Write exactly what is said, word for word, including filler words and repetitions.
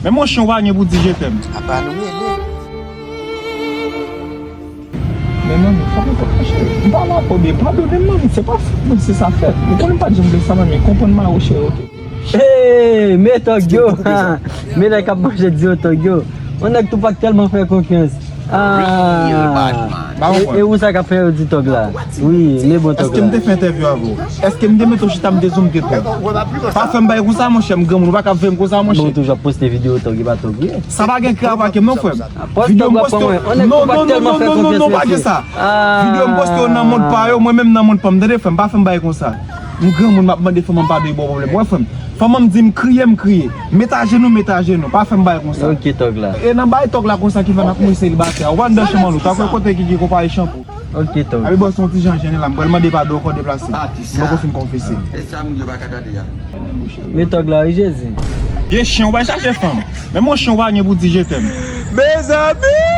Men monchè, ou pa gen pou di je t'aime. Apa nou rele. Men manmi, fòk mwen fòk monchè. M pa la pou byen padone m, manmi. Se pa fòt mwen si sa fèt. Ou konnen m pa t janm vle sa, manmi. Konprann mwen, cheri, oke. Hey, men tòg yo. Men nèg k ap manje di yo tòg yo. Yon nèg Tupac tèlman fè konfyans. Ah. E, e ou sa k ap fè yo di tòg la? Wi, men bon tòg la. Èske m te fè entèvyou avè w? Èske m te mete w chita, m te di w m te tòg? Pa fè m bagay konsa, monchè, m granmoun, ou pa ka veye m konsa, monchè. Bon, toujou ap poste videyo tòg, e pa tòg vre. Sa pa gen kè avè m non, frè m. Videyo m poste yo, non, non, non, non, non, non, pa gen sa. Videyo m poste yo nan mond pa yo, mwen menm nan mond pa m, tande, frè m, pa fè m bagay konsa. M granmoun, m ap mande fanm an padon, li ba w pwoblèm. Wè, frè m, fanm an m di m kriye, m kriye. Met ajenou, met ajenou, pa fè m bagay konsa. Ok, tòg la. E nan bagay tòg la konsa ki fè n ap mouri selibatè. Ou pa anndan chanm an nou, ta kwè kote ki gen konpayi chanpou. Ok, tòg. Abi bòs, yon ti jan jennen la, m pral mande padon ankò deplase. M poko fin konfese. E sa moun yo pa ka tande a. Men tòg la, wi, Jezi. Vye chen, ou bay chache fanm. Men monchè, ou pa gen pou di je t'aime. Mezanmi!